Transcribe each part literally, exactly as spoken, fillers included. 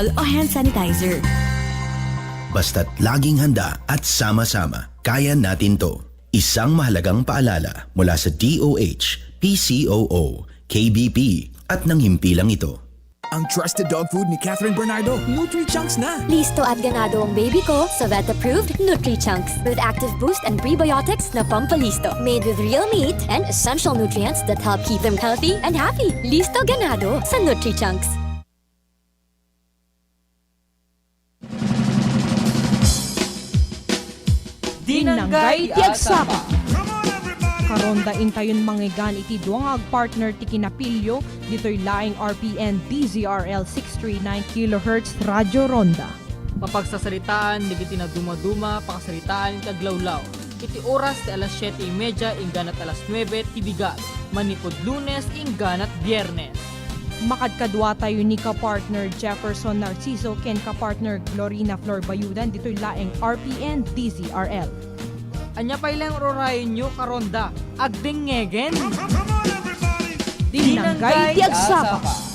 o hand sanitizer. Basta't laging handa at sama-sama, kaya natin 'to. Isang mahalagang paalala mula sa D O H, P C O O, K B P, at ng himpilang ito. Ang trusted dog food ni Catherine Bernardo, Nutri-Chunks na. Listo at ganado ang baby ko sa vet-approved Nutri-Chunks with active boost and prebiotics na pampalisto. Made with real meat and essential nutrients that help keep them healthy and happy. Listo ganado sa Nutri-Chunks. Dinanggay ti agsapa. Karonda intayon mangngegan iti dua nga agpartner ti kinapilio ditoy laeng R P N D Z R L six three nine kilohertz Radyo Ronda. Mapagsasaritaan dagiti nadumaduma, pakasaritaan ti aglawlaw. Iti oras ti alas siete y media ingganat alas nuebe ti bigat, manipud Lunes ingganat Biernes. Makadkaduatayo ni ka-partner Jefferson Narciso ken ka-partner Glorina Flor Bayudan ditoy laeng R P N D Z R L. Ania pay laeng urayenyo, Karonda? Agdengngegen! Dinanggay ti agsapa.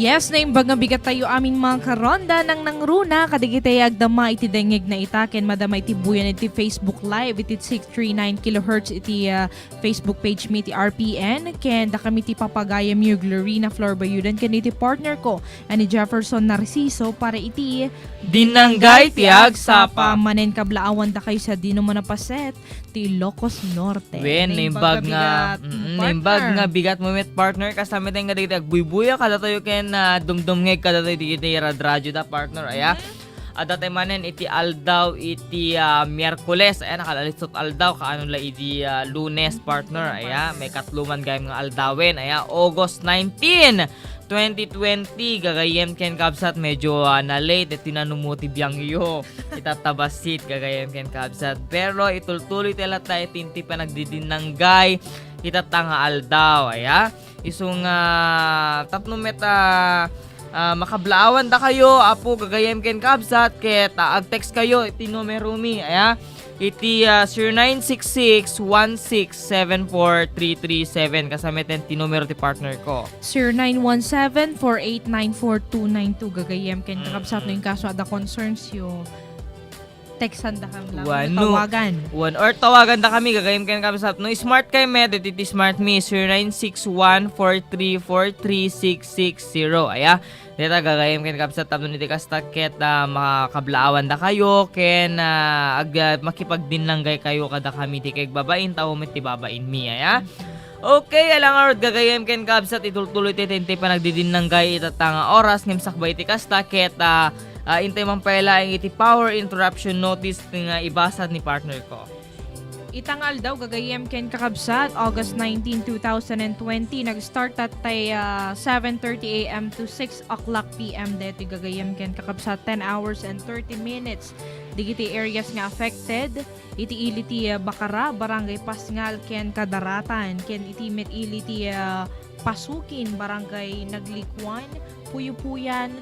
Yes, naimbag nga bigat tayo amin, mga karonda, nang nangruna kadagiti agdama iti dengngegna ita ken madama iti buyan iti Facebook Live iti six three nine kilohertz iti, ah, Facebook page mi ti R P N, ken dakami ti papagayamyo Glorina Flor Bayudan ken iti partner ko a ni Jefferson Narciso para iti Dinanggay ti Agsapa. Manen kablaawan dakayo sa dino manapaset ti Ilocos Norte. Wen, naimbag nga, bigat, mm, partner. Naimbag nga bigat mo met, partner, kasama tayo nga dagiti agbuybuya kadatayo ken, ah, dumdumngeg kadatayo dagiti radradio da, partner, aya. Mm-hmm. Adda tayo manen iti aldaw iti, ah, Miyerkules. Aya, nakalalisot aldaw, kaano la idi, ah, Lunes, partner. Aya, maikatlo man gayam nga aldawen. Aya, August nineteen, twenty twenty, gagayyem ken kabsat, medyo, ah, na-late iti nanumo ti biangyo. Itatta bassit, gagayyem ken kabsat. Pero itultuloy ti latta iti, iti panagdidinnanggay itatta nga aldaw. Aya, isu nga tapno met, ah, ah, makablaawan dakayo, Apo, gagayyem ken kabsat, ket, ah, ag-text kayo iti numero mi, aya, iti, ah, zero nine six six one six seven four three three seven. Kasama met ti numero ti partner ko. Zero nine one seven four eight nine four two nine two, gagayyem ken kakabsat, no inkaso adda concerns yo. Textandakami lang. Wano, tawagan. Wan, or tawagandakami, gagayyem ken kabsat. No smart kayo met, iti smart mi, zero nine six one four three four three six six zero. Aya, deta gagayyem ken kabsat, tapno iti kasta ket, ah, makablaawandakayo, ken, ah, ag-, ah, makipagdinnanggay kayo kadakami ti kagbabain, tao met ti babain mi, aya. Okay, alangarod gagayyem ken kabsat, itultuloy ti, ti, ti panagdidinnanggay itatta nga oras, ngem sakbay iti kasta, ket, ah, ah, intay man pay laeng iti power interruption notice nga ibasa ni partner ko. Ita nga aldaw, gagayyem ken kakabsat, August nineteen, two thousand and twenty, nag-start tattay, ah, seven thirty A M to six o'clock P M detoy, gagayyem ken kakabsat, ten hours and thirty minutes. Dagiti areas nga affected, iti ili ti, ah, Bacara, Barangay Pasngal ken Cadaratan, ken iti met ili ti, ah, Pasukin, Barangay Naglikuan, Puyupuyan,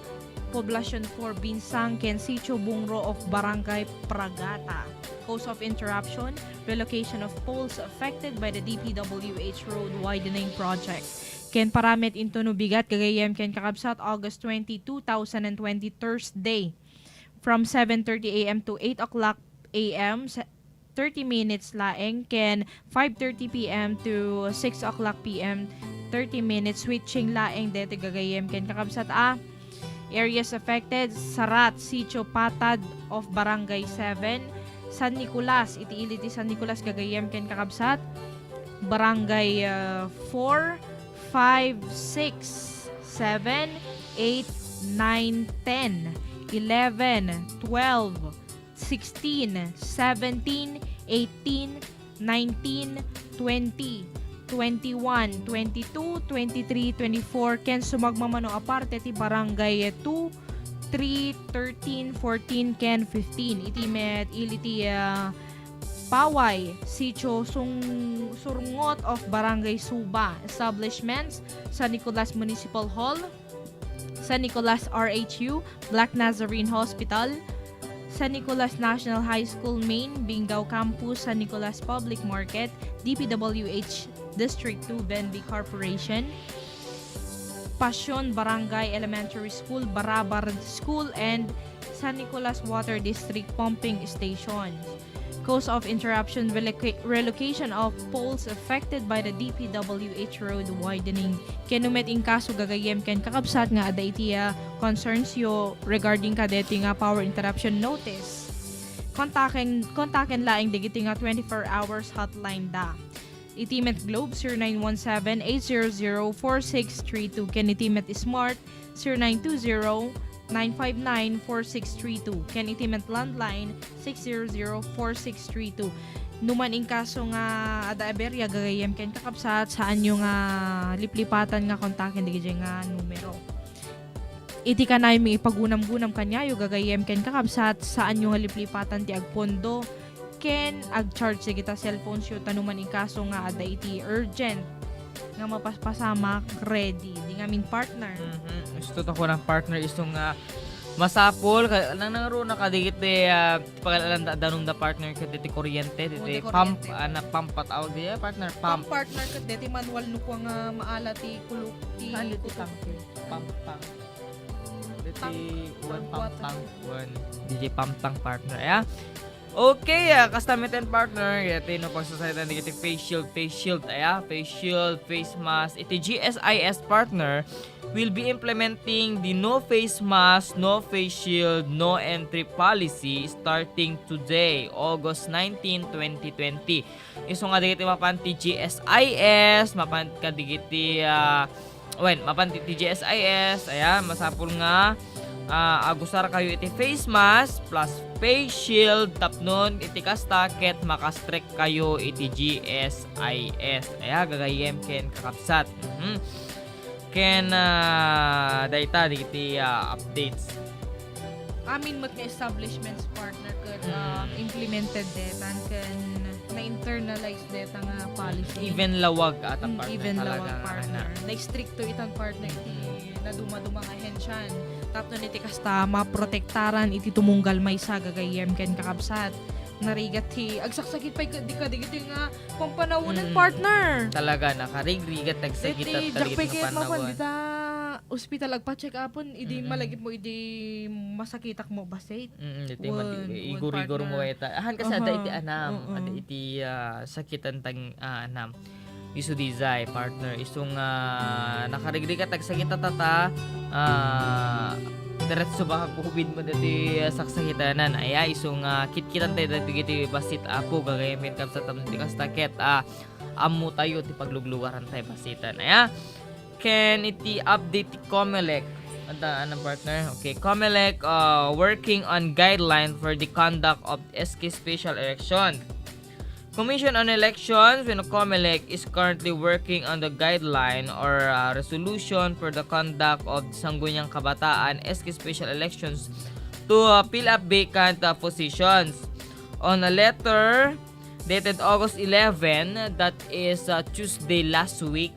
Poblacion four, Binsang, ken Sitio Bungro of Barangay Pragata. Cause of interruption, relocation of poles affected by the D P W H road widening project. Ken para met intono bigat, gagayyem ken kakabsat, August twenty, two thousand and twenty, Thursday, from seven thirty A M to eight o'clock A M, sa-, thirty minutes laeng, ken five thirty P M to six o'clock P M, thirty minutes, switching laeng detoy, gagayyem ken kakabsat, a. Areas affected, Sarat, Sitio Patad of Barangay seven, San Nicolas, iti ili ti San Nicolas, gagayyem ken kakabsat, Barangay, uh, four, five, six, seven, eight, nine, ten. eleven, twelve, sixteen, seventeen, eighteen, nineteen, twenty, twenty-one, twenty-two, twenty-three, twenty-four, ken sumagmamano a parte ti Barangay two, three, thirteen, fourteen, ken fifteen. Iti met ili ti, ah, Paway, Sitio Sung-, Surngot of Barangay Suba, establishments, San Nicolas Municipal Hall, San Nicolas R H U, Black Nazarene Hospital, San Nicolas National High School Main, Bingao Campus, San Nicolas Public Market, D P W H District two, Benbe Corporation, Pasion Barangay Elementary School, Barabar School, and San Nicolas Water District Pumping Station. Cause of interruption, reloca-, relocation of poles affected by the D P W H road widening. Ken no met inkaso gagayyem ken kakabsat nga adda iti, ah, concerns yo regarding kadeti nga power interruption notice, kontaken, kontaken laeng dagiti nga twenty-four hours hotline da. Iti met Globe, zero nine one seven, eight zero zero, four six three two. Ken iti met Smart, zero nine two zero, nine five nine, four six three two. Ken iti met landline, six zero zero, four six three two. No man inkaso nga adda aberya gagayyem ken kakabsat, saanyo nga liplipatan nga kontaken dagiti nga numero. Iti kanayon mi ipagunam-gunam kaniayo gagayyem ken kakabsat, saanyo nga liplipatan ti agpondo ken agcharge dagita cellphones yo, ta no man inkaso nga adda iti urgent nga mapaspasamak, ready. Di ngamin partner. Mhm. Isu ta kunam partner, isu nga masapul, ka-, nang nangruna ka, dagiti, ah, paglalanda, danum da partner, ket iti kuryente, iti pump, kuryente. Ah, na pump, patawag di, eh, partner, pump. Pump partner, ket deti manual no kua nga maala ti kulok, ti Saan iti kutok. Pump, eh? Pump, pump. Deti Tank, one tank pump, water. Tank, one. Deti pump tank partner, ya. Okay, ah, kasta met en partner, iti no pagsasalitan dagiti face shield, face shield, aya, face shield, face mask, iti G S I S partner will be implementing the no face mask, no face shield, no entry policy starting today, August nineteen, twenty twenty. Isu nga dagiti mapan ti G S I S, mapan kadagiti, ah, wen, mapan ti, ti G S I S, ayan, masapul nga, ah, agusar kayo iti face mask plus face shield tapnon iti kasta ket makastrek kayo iti G S I S. Aya, gagayyem ken kakabsat. Mhm. Ken, ah, dayta dagiti, ah, updates. Amin met nga establishments partner ket, ah, Mm. implemented detan ken na-internalize deta nga policy. Even lawag ata, mm, partner, even talaga lawag, nga partner. Ana. Na-istrikto itan partner iti Mm. naduma-duma nga ahensian. Tapno iti kasta, maprotektaran iti tumunggal maysa gagayyem ken kakabsat. Narigat ti agsaksakit pay ka-, di kadigitoy nga pampanawen, mm, partner. Talaga, nakarigrigat, nagsakit. Deti, at diak pay ket mapan dita ospital agpa-check upon, idi, mm, malagipmo idi masakitakmo, bassit. Mm, deti, wen, wen, igurigurmo partner. Ita. Ahan kasi adda iti anam, aha, mm-mm, adda iti, ah, sakitan tang, ah, anam. Isu daydiay, partner. Isu nga nakarigrigat, nagsakit, tata, ah, diretso baka COVID mo deti, ah, saksakitanan. Aya, isu nga kitkitan tayo dagiti bassit, Apo, gagayyem ken kabsat, tapno ti kasta ket, ah, ammo tayo ti pagluglugaran tayo bassitan. Aya, ken iti update ti Comelec. Adda, ano, partner? Okay, Comelec, ah, working on guideline for the conduct of S K special election. Commission on Elections, wenno Comelec, is currently working on the guideline or, uh, resolution for the conduct of Sangguniang Kabataan S K special elections to, uh, fill up vacant, uh, positions. On a letter dated August eleven, that is, uh, Tuesday last week,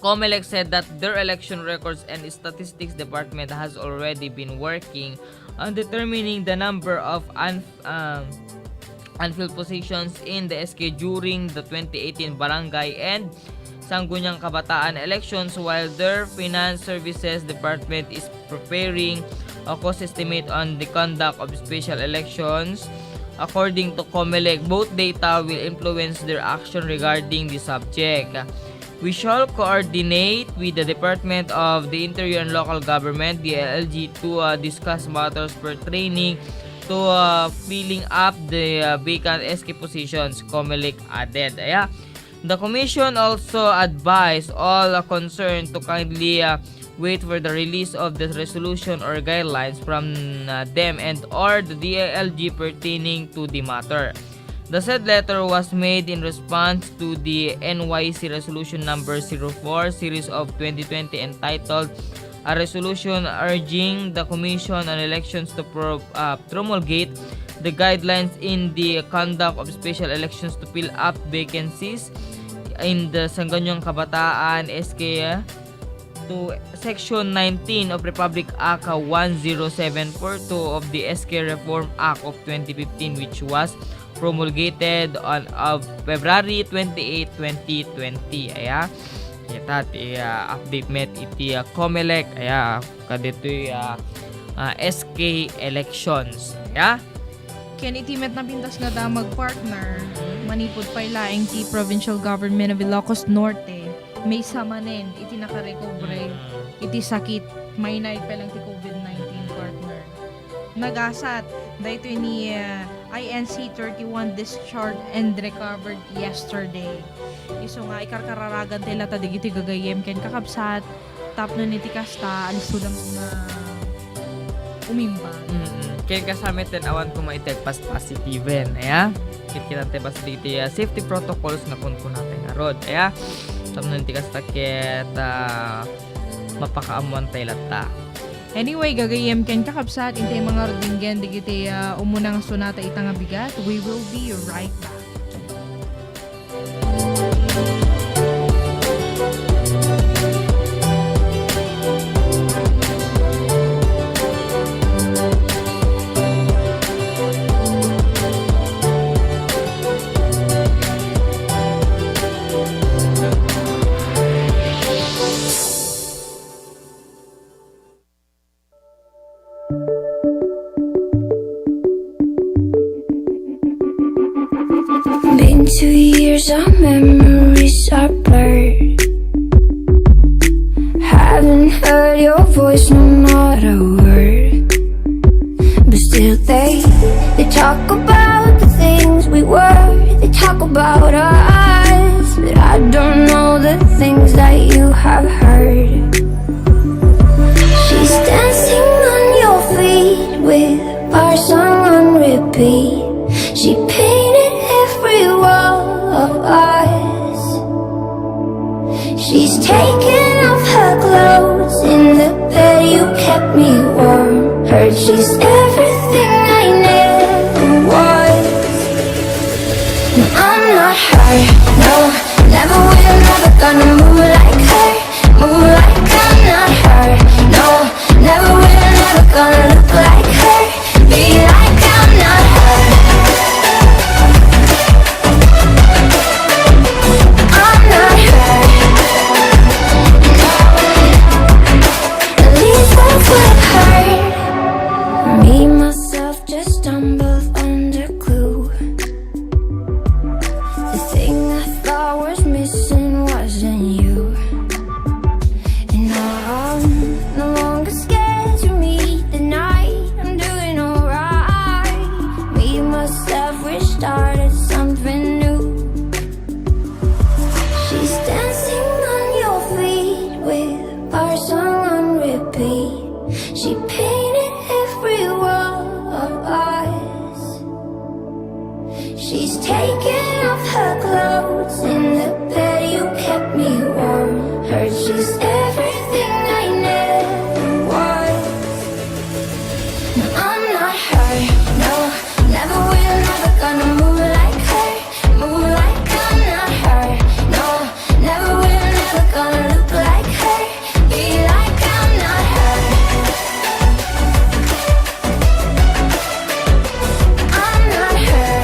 Comelec said that their election records and statistics department has already been working on determining the number of un-, um, unfilled positions in the S K during the twenty eighteen barangay and Sangguniang Kabataan elections, while their finance services department is preparing a cost estimate on the conduct of special elections. According to Comelec, both data will influence their action regarding the subject. We shall coordinate with the Department of the Interior and Local Government, D I L G, to, uh, discuss matters pertaining to, uh, filling up the, uh, vacant S K positions, Comelec added. Aya. The commission also advised all, uh, concerned to kindly, uh, wait for the release of the resolution or guidelines from, uh, them and or the D I L G pertaining to the matter. The said letter was made in response to the N Y C Resolution Number zero four, Series of twenty twenty, entitled A Resolution Urging the Commission on Elections to Pro-, uh, Promulgate the Guidelines in the Conduct of Special Elections to Fill Up Vacancies in the Sangguniang Kabataan, S K, to Section nineteen of Republic Act one zero seven four two of the S K Reform Act of twenty fifteen, which was promulgated on, of February twenty-eight, twenty twenty. Aya, ita ti, ah, update met iti, ah, Comelec. Aya, kaditoy, ah, ah, S K elections. Aya? Ken iti met napintas nga damag, partner, manipud pay laeng ti Provincial Government of Ilocos Norte, maysa manen iti nakarecover iti sakit, mainaig pay lang ti COVID nineteen, partner. Nagasat daytoy ni, ah, I N C thirty-one discharged and recovered yesterday. Isu nga ikarkararagan tayo latta dagiti gagayyem ken kakabsat, tapno iti kasta, alisto lang nga umimbag. Mm-mm. Ken kasta met awan koma iti agpas-positiven, aya? Ket kinatay basta iti, ah, safety protocols nga kunkunatay ngarud, aya? Tapno iti kasta ket, ah, mapakaammoan tayo latta. Anyway, gagayyem ken kakabsat, intay mangarud dinggen dagiti, ah, umuna nga sunata ita nga bigat. We will be right back. Been two years, our memories are blurred. Haven't heard your voice, no, not a word. But still, they, they talk about the things we were. They talk about us, but I don't know the things that you have heard. She's dancing on your feet with our song on repeat. She painted every wall of us. She's taken off her clothes in the bed you kept me warm. Heard she's everything I never was. No, I'm not her, no, never will, never gonna move like her. Move like I'm not her. No, never will, never gonna look like her. Be like I'm not her. I'm not her. No. At least that's what I've heard. Me, myself, just stumbled under glue. The thing I thought was missing wasn't you. And I'm no longer scared to meet the night. I'm doing alright. Me, myself, we started something new. She's dancing on your feet with our song on repeat. She painted every wall of us. She's taken off her clothes in the bed you kept me warm. Heard she's everything I never was. No, I'm not her, no, never will, never gonna move like her. Move like I'm not her, no, never will, never gonna look like her. Be like I'm not her. I'm not her.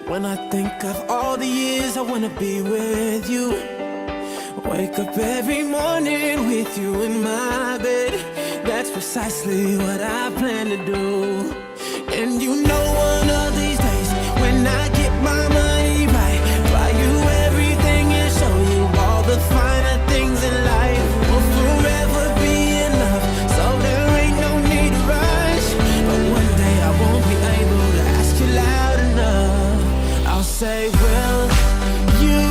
When I think of all the years I wanna be with you, wake up every morning with you in my bed. That's precisely what I plan to do. And you know one of these days, when I get my money right, buy you everything and show you all the finer things in life. We'll forever be in love, so there ain't no need to rush. But one day I won't be able to ask you loud enough. I'll say, will you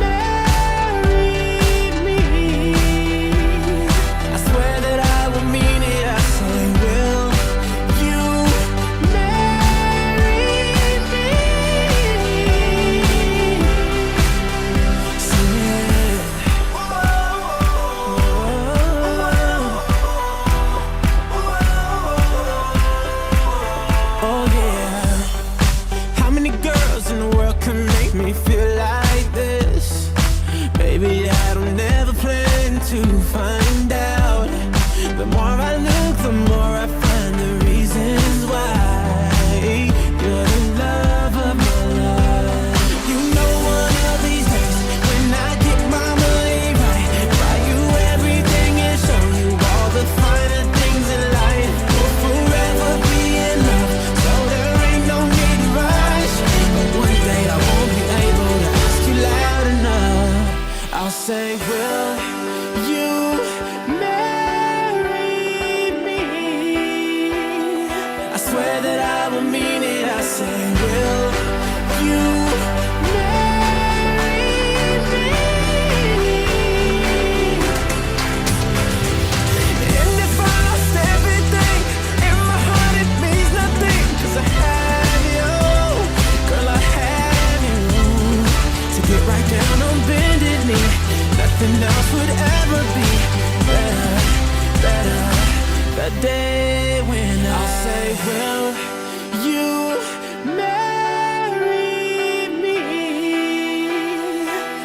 marry me? I swear that I will mean it. I say, will you marry me? Say it. Oh yeah. How many girls in the world can make me feel like this? Baby, I don't ever plan to find out. The more I look, the more I find the reasons why you're the love of my life. You know one of these days, when I get my money right, buy you everything and show you all the finer things in life. We'll forever be in love, so there ain't no need to rush. But one day I won't be able to ask you loud enough. I'll say, will you marry me? I swear that I will mean it. I say, will you marry me? And if I lost everything, in my heart it means nothing, 'cause I have you. Girl, I have you. To get right down on bended knee, nothing else would ever be better, better. The day when I'll say, will you marry me?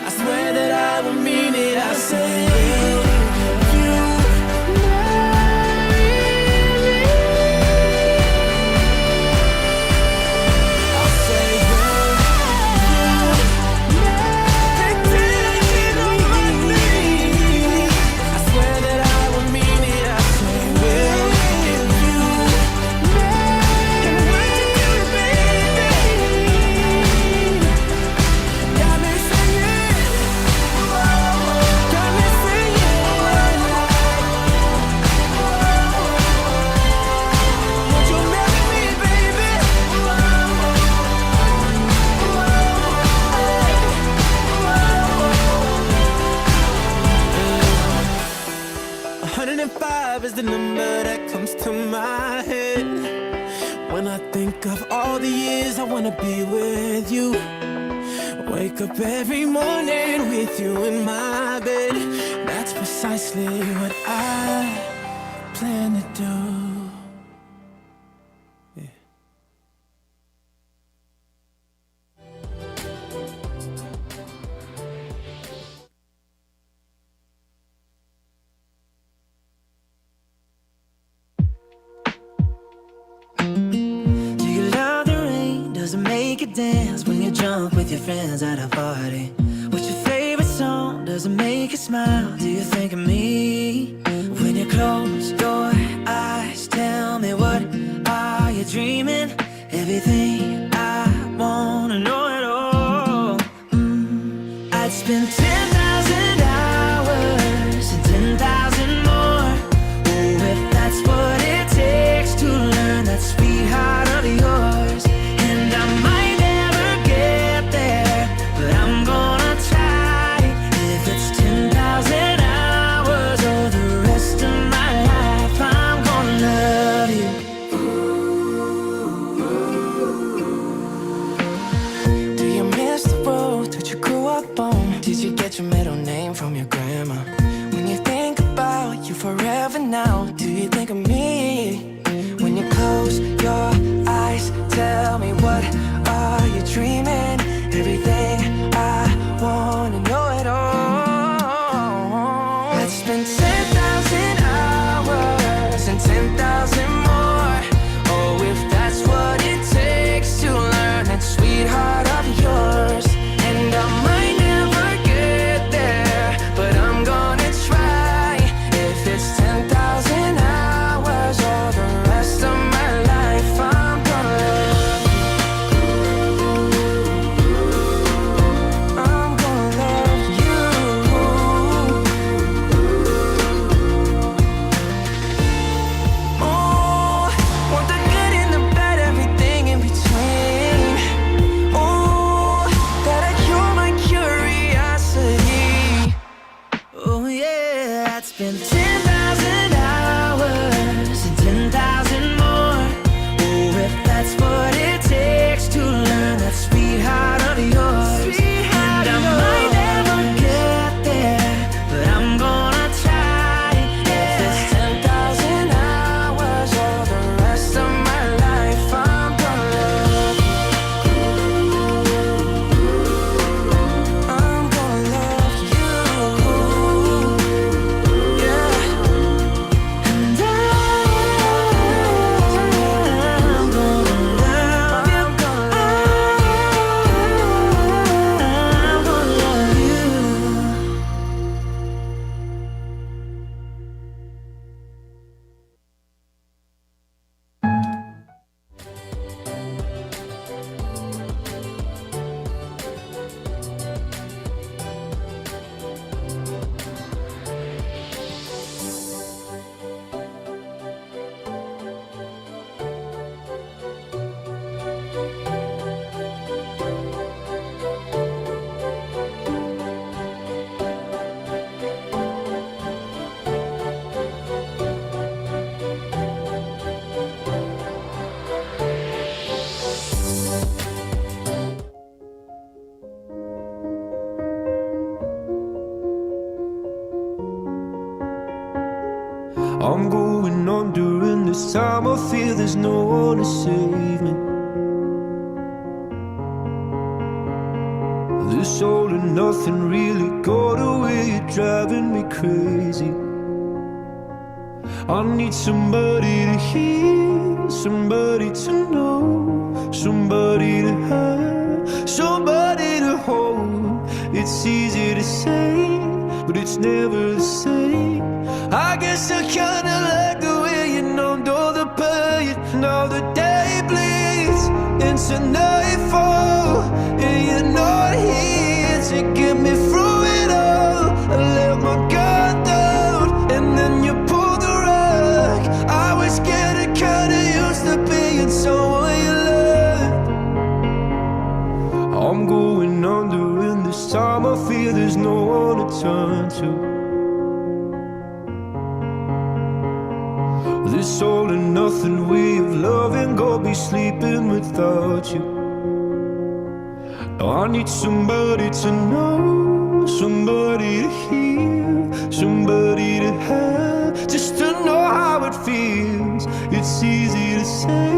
I swear that I will mean it. I say, will you marry me? I'll say, will you marry me? I swear that I will mean it. I say, will you marry me? Got me singing. Got me singing. Would you marry me, baby? A hundred and five is the number that comes to my head when I think of all the years I wanna be with you. Wake up every morning with you in my bed. That's precisely what I plan to do. Yeah. Do you love the rain? Does it make you dance when you jump with your friends at a party? What's your favorite song? Does it make you smile? Do you think of me? When you close your eyes, tell me, what are you dreaming? Everything I wanna know at all. Mm, I'd spend ten thousand hours and ten thousand more. Oh, if that's what it takes to learn that sweetheart of yours. And I might never get there, but I'm gonna try. If it's ten thousand hours or the rest of my life, I'm gonna love you. Do you miss the road that you grew up on? Did you get your middle name from your grandma? When you think about you forever now, do you think of me? When you close your eyes, tell me, what are you dreaming? Everything I wanna know at all. I'd spend ten thousand hours and ten thousand more. Oh, if that's what it takes to learn that sweetheart I'm going under, and this time I feel there's no one to save me. This all and nothing really got away, you're driving me crazy. I need somebody to hear, somebody to know, somebody to have, somebody to hold. It's easy to say, but it's never the same. I guess I kinda like the way you numbed all the pain. Now the day bleeds into nightfall, and you're not here to get me through it all. I let my guard down, and then you pulled the rug. I was getting kinda used to being someone you loved. I'm going under, and this time I fear there's no one to turn to. This all and nothing way of loving, go be sleeping without you. Now I need somebody to know, somebody to hear, somebody to have, just to know how it feels. It's easy to say,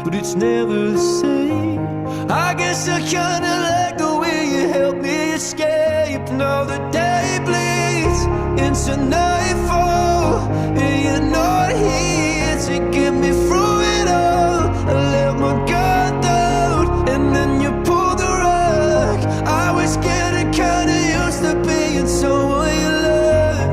but it's never the same. I guess I kinda like the way you help me escape. Now the day bleeds into nightfall, and you're not here to get me through it all. I let my guard down, and then you pulled the rug. I was getting kinda used to being someone you loved.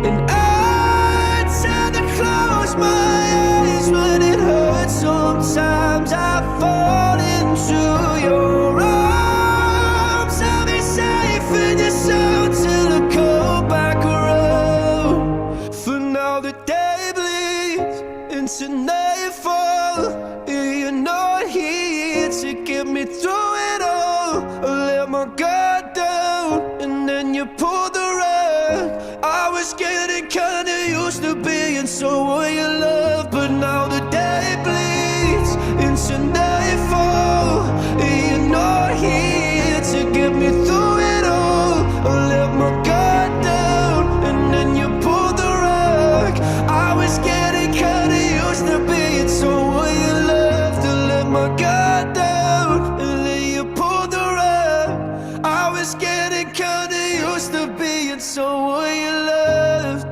And I tend to close my eyes when it hurts. Sometimes I fall into your arms. I'll be safe in your sound till I come back around. For now the day bleeds into nightfall. You're not here to get me through it all. I let my guard down, and then you pulled the rug. I was getting kinda used to being someone you love, but now the day bleeds into nightfall. You're not here to get me through it all. I let my guard down, and then you pulled the rug. I was getting kinda used to being someone you loved. I let my guard down, and then you pulled the rug. I was getting kinda used to being someone you loved.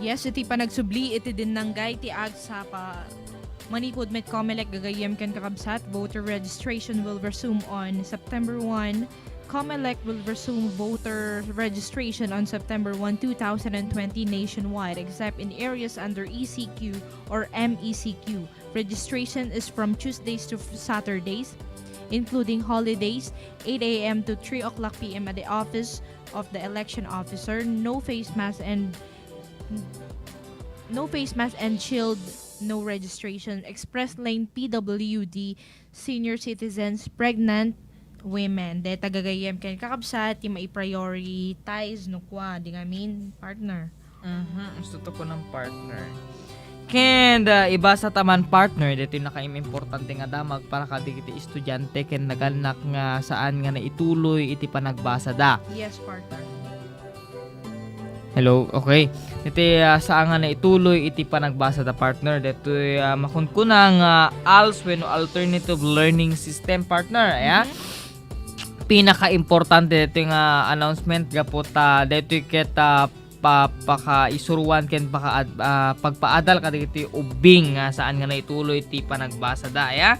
Yes, iti panagsubli iti dinnanggay ti agsapa. Manipud met Comelec gagayyem ken kakabsat, voter registration will resume on September one. Comelec will resume voter registration on September one, two thousand and twenty nationwide, except in areas under E C Q or M E C Q. Registration is from Tuesdays to Saturdays, including holidays, eight a m to three o'clock p m at the office of the election officer. No face mask and no face mask and shield, no registration. Express lane, P W D, senior citizens, pregnant women. Deta gagayyem ken kakabsat ti maiprioritize no kua, di ngamin, partner. Mhm, gusto to ko ng partner. Ken, ah, ibasa ta man, partner, ditoy nakaimimportante nga damag para kadagiti estudiante ken nagannak nga saan nga naituloy iti panagbasada. Yes, partner. Hello, okay. Iti, ah, saan nga naituloy iti panagbasada, partner, ditoy, ah, makunkuna nga als wenno alternative learning system, partner, aya? Mhm. pinakaimportante daytoy nga announcement gapu ta daytoy ket, ah, pa-, pakaisuruan ken paka-, ah, pagpaadal kadagiti ubbing nga saan nga naituloy ti panagbasada, aya.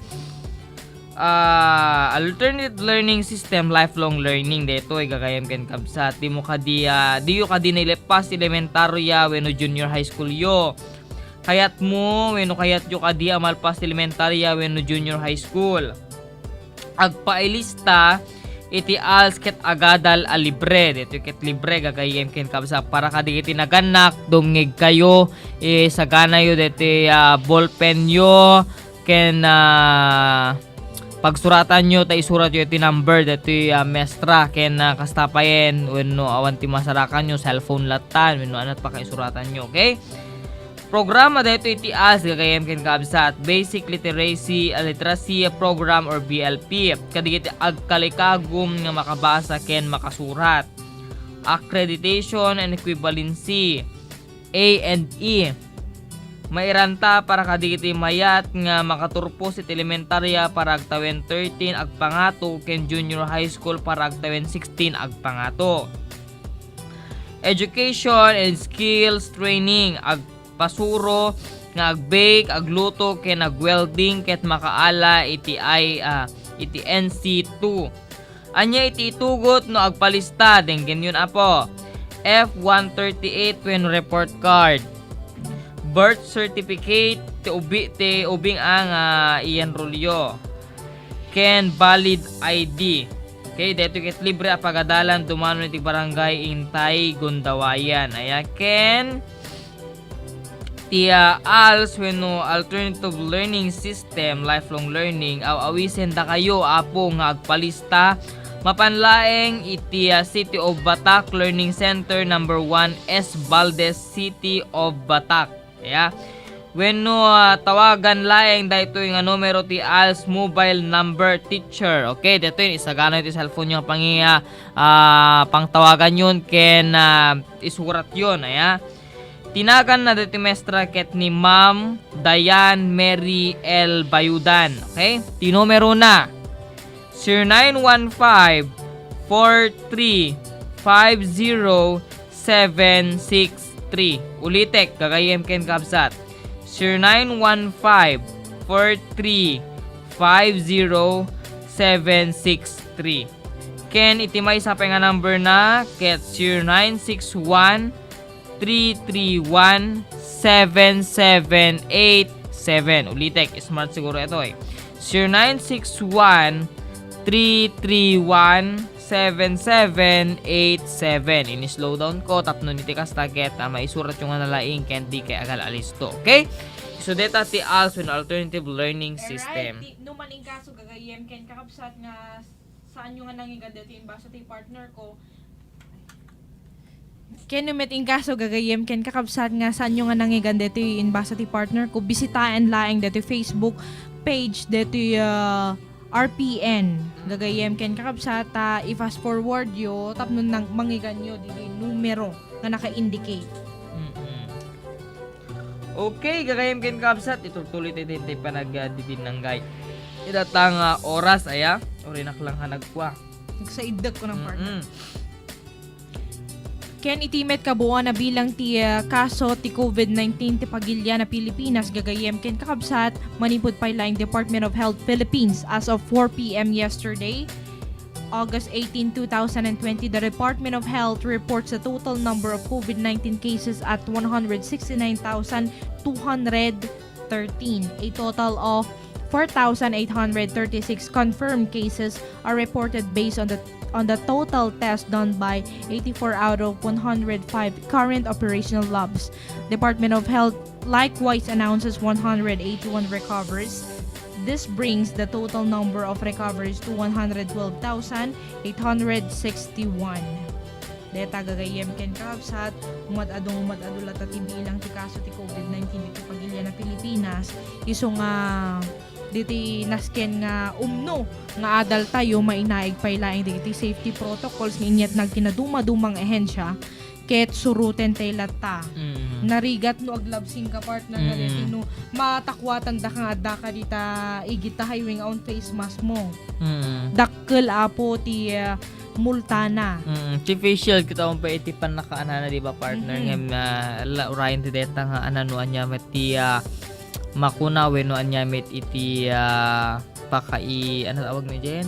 Ah, alternative learning system, lifelong learning daytoy, gagayyem ken kabsat. Dimo kadi, ah, diyo kadi nailepas ti elementarya wenno junior high school yo. Kayatmo wenno kayatyo kadi a malpas ti elementarya wenno junior high school. Agpailista iti ALS ket agadal a libre. Daytoy ket libre, gagayyem ken kabsat, para kadagiti nagannak, dumngegkayo, isaganayo daytoy, ah, ballpenyo ken, ah, pagsuratanyo ta isuratyo iti number daytoy, ah, mestra ken, ah, kasta payen wenno awan ti masarakanyo, cellphone lattan wenno anat pakaisuratanyo, okay? Programa daytoy ti ALS, gagayyem ken kabsat, Basic Literacy, Literacy Program or B L P. Kadagiti agkalikagum nga makabasa ken makasurat. Accreditation and equivalency, A and E. Mairanta para kadagiti mayat nga makaturpos iti elementarya para agtawen thirteen agpangato ken junior high school para agtawen sixteen agpangato. Education and skills training, agpasuro nga agbake, agluto, ken agwelding ket makaala iti ay, ah, iti N C two. Ania iti itugot no agpalista? Denggenyon, Apo. F one thirty-eight ken report card. Birth certificate, ti ubi-, ti ubing a nga ienrolyo. Ken valid I D. Okay, daytoy ket libre a pagadalan dumanon iti Barangay Intay, Gondawayan. Aya ken ti, ah, ALS wenno Alternative Learning System, Lifelong Learning, aw-awisen dakayo, Apo, nga agpalista. Mapan laeng iti, ah, City of Batac Learning Center, number one, S Valdez, City of Batac. Aya. Wenno, ah, tawagan laeng daytoy nga numero ti ALS mobile number, teacher. Okay, daytoy isagana ti cellphone nyo pangi-, ah, ah, pangtawagan yon ken, ah, isurat yon, aya. Tinaganna daytoy mestra ket ni Ma'am Diane Mary L Bayudan. Okay? Ti numero na, zero nine one five, four three, five zero, seven six three. Ulitek, gagayyem ken kabsat. Zero nine one five, four three, five zero, seven six three. Ken iti maysa pay nga number na ket zero nine six one, three three one, seven seven eight seven. Ulitek, smart siguro ito eh. Zero nine six one, three three one, seven seven eight seven. Ini-slow down ko tapno iti kasta ket, ah, maisuratyo nga nalaing ken dikay agal-alisto. Okay? So, deta ti ALS wenno Alternative Learning System. Alright, ti-, no man inkaso, gagayyem ken kakabsat nga saanyo nga nangigan deti inbasa ti partner ko. Ken no met inkaso, gagayyem ken kakabsat, nga saanyo nga nangigan deti inbasa ti partner ko, bisitaen laeng deti Facebook page deti, ah, R P N. Gagayyem ken kakabsat, ta i-fast forward yo tapno nang-, mangiganyo diti numero nga naka-indicate. Mm-mm. Okay, gagayyem ken kabsat, ituloy ti, ti, ti panag-, ah, didinanggay. Ita ta nga oras, aya, urinak lang ha nagkua. Nagsaiddek ko ng partner. Mm-mm. Ken iti met kabuuan a bilang ti, ah, kaso ti COVID nineteen ti pagilian a Pilipinas, gagayyem ken kakabsat, manipud pay laeng Department of Health Philippines as of four P M yesterday, August eighteen, two thousand and twenty, the Department of Health reports the total number of COVID nineteen cases at one hundred sixty-nine thousand two hundred thirteen. A total of four thousand eight hundred thirty-six confirmed cases are reported based on the, on the total test done by eighty-four out of one hundred five current operational labs. Department of Health likewise announces one hundred eighty-one recoveries. This brings the total number of recoveries to one hundred twelve thousand eight hundred sixty-one. Deta gagayyem ken kakabsat, umad-adu, umad-adu latta ti bilang ti kaso ti COVID nineteen iti pagilian a Pilipinas. Isu nga diti nasken nga umno nga adaltayo, mainaig pay laeng dagiti safety protocols nga inyatnag ti nadumaduma nga ahensya ket suruten tay latta. Mm. Narigat no aglabsing ka, partner, nga Mm. deti no matakwatan da ka nga adda ka dita igita highway nga awan face mask mo. Mm. Dakkel, apo, ti, ah, multana. Mm, ti face shield, kita mo pa iti pannakaanana, di ba, partner? Mhm. Ngem, ah, la, urayen ti deta nga anano ania met ti, ah, makuna wenno ania met iti, ah, pakai-, ano tawag ni Jen?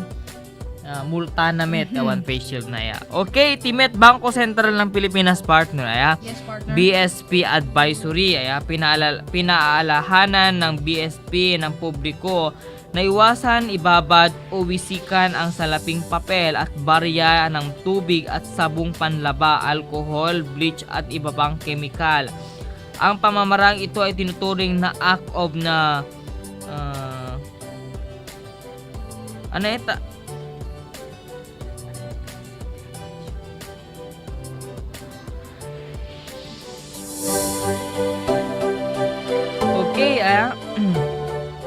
Ah, multana met, Mhm. awan face shield na ya. Okay, ti met Bangko Sentral ng Pilipinas, partner, aya. Yes, partner. B S P Advisory, aya, pinaala-, pinaalahanan ng B S P ng publiko na iwasan, ibabad o wisikan ang salaping papel at barya ng tubig at sabong panlaba, alcohol, bleach at iba pang kemikal. Ang pamamarang ito ay tinuturing na act of na, ah, ano ita? Okay, ah,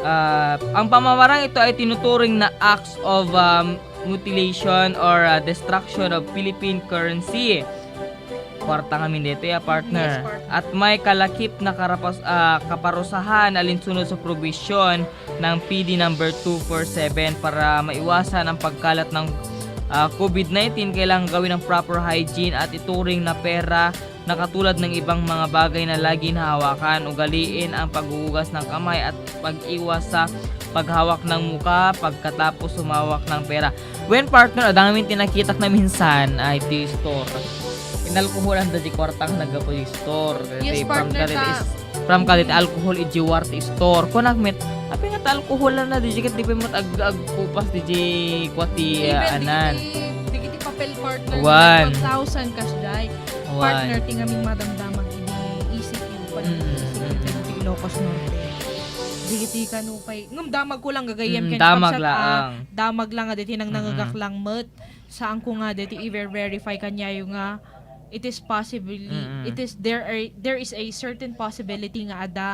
ah, ang pamamarang ito ay tinuturing na acts of, um, mutilation or, ah, destruction of Philippine currency. Kwarta ngamin dito, ya, partner. Yes, partner. At may kalakip na karapas-, ah, kaparusahan alinsunod sa probisyon ng P D number two four seven para maiwasan ang pagkalat ng, ah, covid nineteen, kailangan gawin ang proper hygiene at ituring na pera na katulad ng ibang mga bagay na lagi nahawakan. Ugaliin ang paghuhugas ng kamay at pag-iwas sa paghawak ng muka pagkatapos humawak ng pera. When, partner, adda ngamin ti nakitak na minsan, ay, ti store. Inalkoholan da di kwartang naggapu di store. Yes, partner, from kadit ta- is, from kadit alcohol, ijiwar ti store. Kunak met, apay nga ta alkoholan na, di ket di pa met ag-, agkupas, di kwa ti, ah, anan. Even dagiti, dagiti papel, partner, Wan. One thousand cash, day. Wan. Partner, ti ngamin madamdamag idi E C Q, pan-, Mm, E C Q, mm, mm. Dagiti Ilocos Norte. Dagiti kano pay, ngem damag ko lang gagayyem Mm, ken damag kabsat, ah, laang. Damag lang nga deti nang Mm-mm. nangagak lang met. Saan ko nga deti i-verify kanyayo nga it is possibly, Mm-mm. it is, there are, there is a certain possibility nga adda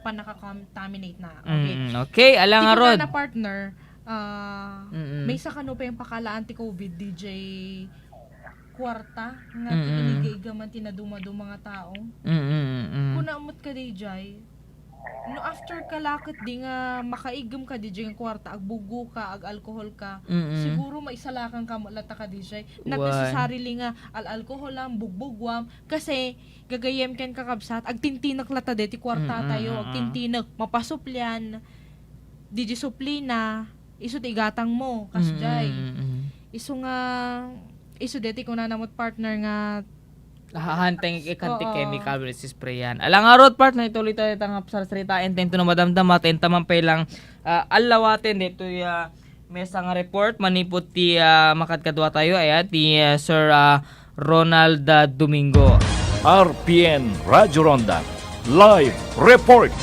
pannakakontaminate na. Okay. Mm-mm. Okay, ala ngarud. Ti kunana, partner, ah, Mm-mm. maysa kano pay ang pakalaan ti covid, D J, kwarta nga ti Mm-mm. iniga-igaman ti naduma-duma nga tao. Mm-mm, mm-mm. Kuna met ka, D J, no after ka la ketdi nga makaiggem ka, D J, nga kwarta, agbuggo ka, ag-alcohol ka, Mm-mm. siguro maisalakan ka met latta ka, D J. Not Wan. necessarily nga al-alcoholam, bugbugwam, kasi gagayyem ken kakabsat, agtintinek latta deti kwarta Mm-mm, tayo, mm-mm. agtintinek, mapasuplian, D J, suplina, isu ti igatang mo, kas Mm-mm, jay. mm-mm. Isu nga, isu deti kunana met, partner, nga Hahanteng ikan ti Oo. chemical wenno sprayan. Ala ngarud, partner, ituloy tayo ta nga sarsaritaen, ta intono madamdama, ta inta man pay lang, ah, allawaten ditoy, ah, mesa nga report manipud ti, ah, makadkadua tayo, aya, ti, ah, Sir, ah, Ronald, ah, Domingo. R P N Radyo Ronda, live report.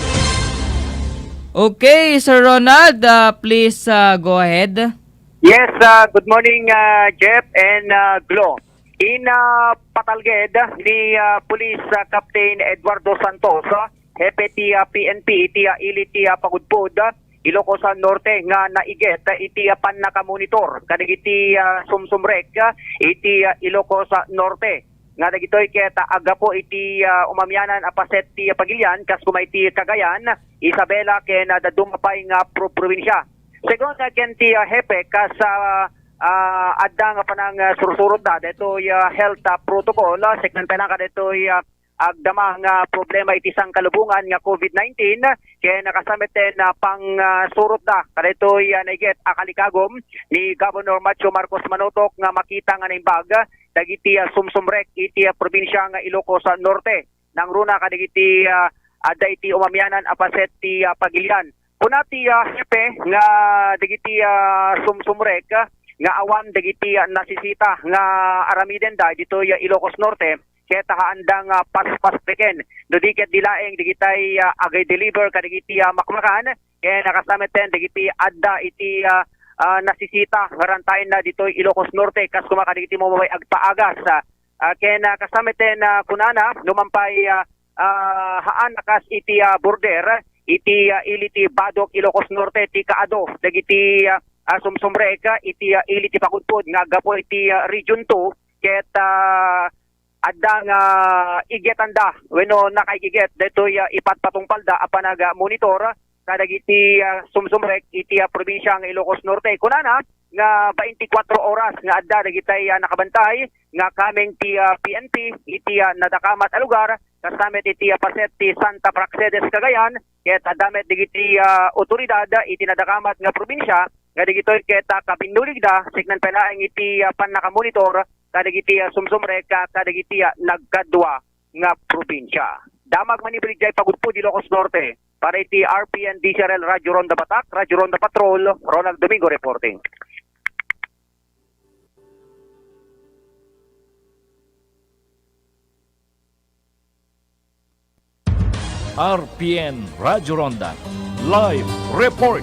Okay, Sir Ronald, ah, please, ah, go ahead. Yes, ah, good morning, ah, Jeff and, ah, Glo. In, ah, patalged ni, ah, Police, ah, Captain Eduardo Santos, ah, hepe ti, ah, P N P iti, ah, ili ti, ah, Pagudpud, ah, Ilocos, ah, Norte nga naiget, ah, iti, ah, pannaka-monitor kadagiti, ah, sumsumrek, ah, iti, ah, Ilocos, ah, Norte nga dagitoy ket, ah, aggapu iti, ah, umamianan a paset ti, ah, pagilian kas kuma iti Cagayan, Isabela ken, ah, dadduma pay nga pro-, probinsya. Segun, ah, ken ti, ah, hepe, kas, ah, ah, adda nga panang, ah, sursurotda daytoy, ah, health, ah, protocol, ah, saan pay lang kadaytoy, ah, agdama nga problema iti sangkalubongan nga covid nineteen, ken nakasamitan a pang, ah, surotda kadaytoy, ah, naiget a kalikagum ni Governor Macho Marcos Manotok nga makita nga naimbag dagiti, ah, sumsumrek iti, ah, probinsya nga Ilocos, ah, Norte. Nangruna kadagiti, ah, adda iti umamianan a paset ti, ah, pagilian. Kuna ti, ah, hepe nga dagiti, ah, sumsumrek, ah, nga awan dagiti, ah, nasisita nga aramidenda ditoy, ah, Ilocos Norte, ket haanda nga paspaspeken. No di ket di laeng dagitay, ah, agay-deliver kadagiti, ah, makmakan, ken nakasametten dagiti adda iti, ah, ah, nasisita nga rantaenna ditoy Ilocos Norte, kas kuma kadagiti mamabay agpaagas, ah, ah, ken, ah, kasametten, ah, kunana, no man pay, ah, ah, haan a kas iti, ah, border, iti, ah, ili ti Badoc, Ilocos Norte, ti kaadu dagiti, ah, ah, sumsumrek, ah, iti, ah, ili ti Pagudpud nga aggapu iti, ah, Region two, ket, ah, adda nga igetanda wenno nakaigiget daytoy, ah, ipatpatungpalda a panag-monitor kadagiti, ah, sumsumrek iti, ah, probinsia nga Ilocos Norte. Kunana nga twenty-four oras nga adda dagitay, ah, nakabantay nga kameng ti, ah, P N P iti, ah, nadakamat a lugar, kasta met iti, ah, paset ti Santa Praxedes, Cagayan, ket adda met dagiti, ah, otoridad iti nadakamat nga probinsia nga dagitoy ket, ah, kapinnuligda, saan pay laeng iti, ah, pannakamonitor kadagiti, ah, sumsumrek, ah, kadagiti, ah, nagkadua nga probinsia. Damag manipud idiay pagudpod, Ilocos Norte. Para iti R P N D Z R L Radyo Ronda Batak, Radyo Ronda Patrol, Ronald Domingo reporting. R P N Radyo Ronda Live Report.